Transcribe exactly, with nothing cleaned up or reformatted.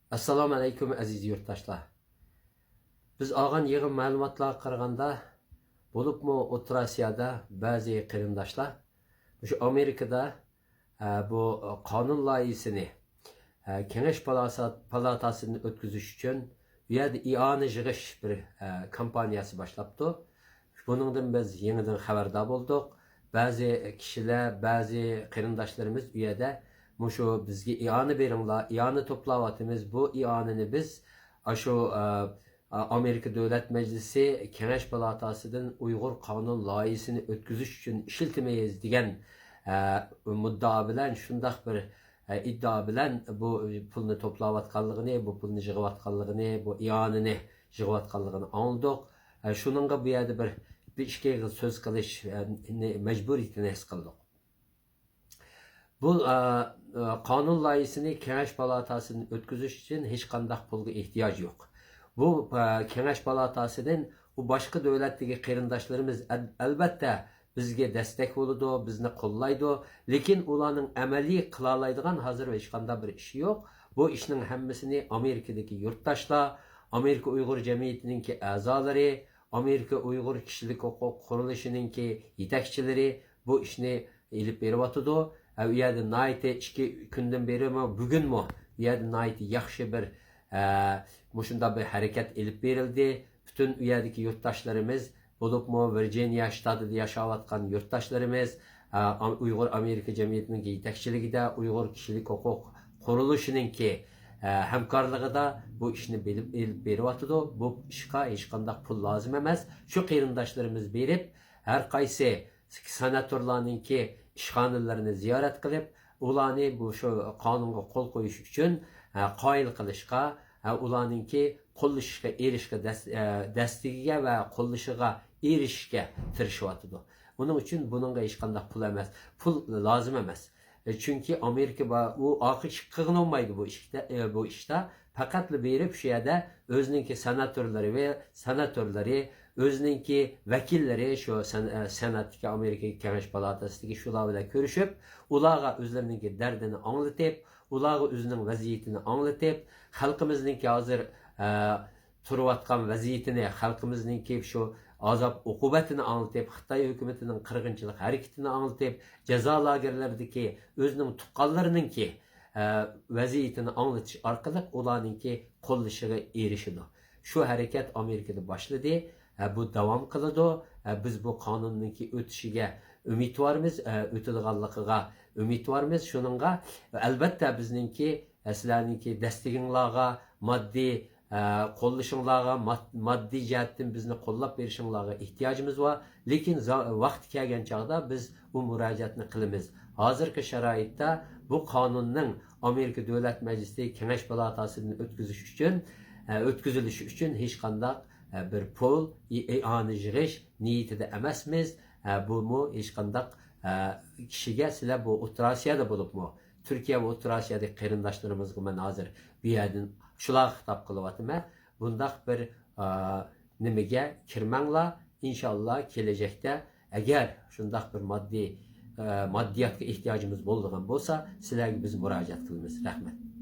ئەسسالامۇ ئەلەيكۇم، ئەزىز يۇرتداشلار. بىز ئالغان يىغىن مەلۇماتلارغا قارىغاندا، بولۇپمۇ ئوتتۇرا ئاسىيادا بەزى قېرىنداشلار مۇشۇ ئامېرىكىدا، ئە، بۇ قانۇن لايىھىسىنى، ئە، كېڭەش پالاسا-، پالاتاسىدىن ئۆتكۈزۈش ئۈچۈن بۇ يەردە ئىئانە يىغىش بىر، ئە، كامپانىيەسى باشلاپتۇ. بۇنىڭدىن بىز يېڭىدىن خەۋەردار بولدۇق. بەزى كىشىلەر، بەزى قېرىنداشلىرىمىز ئۇ يەردە مۇشۇ بىزگە ئىئانە بېرىڭلار، ئىئانە توپلاۋاتىمىز، بۇ ئىئانىنى بىز ئاشۇ، ئە، ئامېرىكا دۆلەت مەجلىسى كېڭەش پالاتاسىدىن ئۇيغۇر قانۇن لايىھىسىنى ئۆتكۈزۈش ئۈچۈن ئىشلىتىمىز دېگەن، ئە، مۇددىئا بىلەن، شۇنداق بىر، ئە، ئىددىئا بىلەن بۇ پۇلنى توپلاۋاتقانلىقىنى، بۇ پۇلنى يىغىۋاتقانلىقىنى، بۇ ئىئانىنى يىغىۋاتقانلىقىنى ئاڭلىدۇق. ئە، شۇنىڭغا بۇ يەردە بىر، بىر ئىككى ئېغىز سۆز قىلىش، ئە، نى، مەجبۇرىيىتىنى ھېس قىلدۇق. بۇ، ئە، ئە، قانۇن لايىھىسىنى كېڭەش پالاتاسىدىن ئۆتكۈزۈش ئۈچۈن ھېچقانداق پۇلغا ئېھتىياج يوق. بۇ، ئە، كېڭەش پالاتاسىدىن ئۇ باشقا دۆلەتتىكى قېرىنداشلىرىمىز، ئەل-، ئەلبەتتە، بىزگە دەستەك بولىدۇ، بىزنى قوللايدۇ. لېكىن ئۇلارنىڭ ئەمەلىي قىلالايدىغان ھازىر ھېچقانداق بىر ئىشى يوق. بۇ ئىشنىڭ ھەممىسىنى ئامېرىكىدىكى يۇرتداشلار، ئامېرىكا ئۇيغۇر جەمئىيىتىنىڭكى ئەزالىرى، ئامېرىكا ئۇيغۇر كىشىلىك ھوقۇق قۇرۇلۇشىنىڭكى يېتەكچىلىرى بۇ ئىشنى ئېلىپ بېرىۋاتىدۇ. ئە، ئۇ يەردە ناھايىتى ئىككى كۈندىن بېرىمۇ، بۈگۈنمۇ بۇ يەردە ناھايىتى ياخشى بىر، ئە، مۇشۇنداق بىر ھەرىكەت ئېلىپ بېرىلدى. پۈتۈن ئۇ يەردىكى يۇرتداشلىرىمىز، بولۇپمۇ ۋىرجىنىيە شتاتىدا ياشاۋاتقان يۇرتداشلىرىمىز، ئە، ئام-، ئۇيغۇر ئامېرىكا جەمئىيىتىنىڭكى يېتەكچىلىكىدە، ئۇيغۇر كىشىلىك ھوقۇق قۇرۇلۇشىنىڭكى، ئە، ھەمكارلىقىدا بۇ ئىشنى بىلىپ، ئېلىپ بېرىۋاتىدۇ. بۇ ئىشقا ھېچقانداق پۇل لازىم ئەمەس. شۇ قېرىنداشلىرىمىز بېرىپ، ھەر قايسى سېناتورلارنىڭكى ئىشخانىلىرىنى زىيارەت قىلىپ، ئۇلارنى بۇ شۇ قانۇنغا قول قويۇش ئۈچۈن، ئە، قايىل قىلىشقا، ئە، ئۇلارنىڭكى قوللىشىشقا ئېرىشكە دەس-، ئە، دەستىگىگە ۋە قوللىشىغا ئېرىشىشكە تىرىشىۋاتىدۇ. ئۇنىڭ ئۈچۈن بۇنىڭغا ھېچقانداق پۇل ئەمەس، پۇل لازىم ئەمەس. ئە، چۈنكى ئامېرىكا با-، ئۇ ئارقا ئىش قىلغىلى بولمايدۇ بۇ ئىشتا، ئە، بۇ ئىشتا. پەقەتلا بېرىپ شۇ يەردە ئۆزىنىڭكى سېناتورلىرى ۋە سېناتورلىرى، ئۆزىنىڭكى ۋەكىللىرى شۇ سەن-، ئە، سېناتتىكى، ئامېرىكا كېڭەش پالاتاسىدىكى شۇلار بىلەن كۆرۈشۈپ، ئۇلارغا ئۆزلىرىنىڭكى دەردىنى ئاڭلىتىپ، ئۇلارغا ئۆزىنىڭ ۋەزىيىتىنى ئاڭلىتىپ، خەلقىمىزنىڭكى ھازىر، ئە، تۇرۇۋاتقان ۋەزىيىتىنى، خەلقىمىزنىڭكى شۇ ئازاب ئوقۇبەتىنى ئاڭلىتىپ، خىتاي ھۆكۈمىتىنىڭ قىرغىنچىلىق ھەرىكىتىنى ئاڭلىتىپ، جازا لاگېرلىرىدىكى ئۆزىنىڭ تۇغقانلىرىنىڭكى، ئە، ۋەزىيىتىنى ئاڭلىتىش ئارقىلىق ئۇلارنىڭكى قوللىشىغا ئېرىشىدۇ. شۇ ھەرىكەت ئامېرىكىدا باشلىدى، ئە، بۇ داۋام قىلىدۇ. ئە، بىز بۇ قانۇننىڭكى ئۆتۈشىگە ئۈمىدۋارمىز، ئە، ئۆتىدىغانلىقىغا ئۈمىدۋارمىز. شۇنىڭغا، ئەلبەتتە، بىزنىڭكى، ئە، سىلەرنىڭكى دەستىگىڭلارغا، ماددىي، ئە، قوللىشىڭلارغا، ماد-، ماددىي جەھەتتىن بىزنى قوللاپ بېرىشىڭلارغا ئېھتىياجىمىز بار. لېكىن زا-، ۋاقتى كەلگەن چاغدا بىز بۇ مۇراجىئەتنى قىلىمىز. ھازىرقى شارائىتتا بۇ قانۇننىڭ ئامېرىكا دۆلەت مەجلىسى كېڭەش پالاتاسىدىن ئۆتكۈزۈش ئۈچۈن، ئە، ئۆتكۈزۈلۈشى ئۈچۈن ھېچقانداق، ئە، بىر پۇل، ئى-، ئىئانە يىغىش نىيىتىدە ئەمەسمىز. ئە، بۇمۇ ھېچقانداق، ئە، كىشىگە، سىلەر بۇ ئوتتۇرا ئاسىيادا بولۇپمۇ، تۈركىيە ۋە ئوتتۇرا ئاسىيادىكى قېرىنداشلىرىمىزغا مەن ھازىر بۇ يەردىن شۇلارغا خىتاب قىلىۋاتىمەن. بۇنداق بىر، ئا، نېمىگە كىرمەڭلار. ئىنشاللا كېلەچەكتە ئەگەر شۇنداق بىر ماددىي، ئا، ماددىياتقا ئېھتىياجىمىز بولىدىغان بولسا، سىلەرگە بىز مۇراجىئەت قىلىمىز. رەھمەت.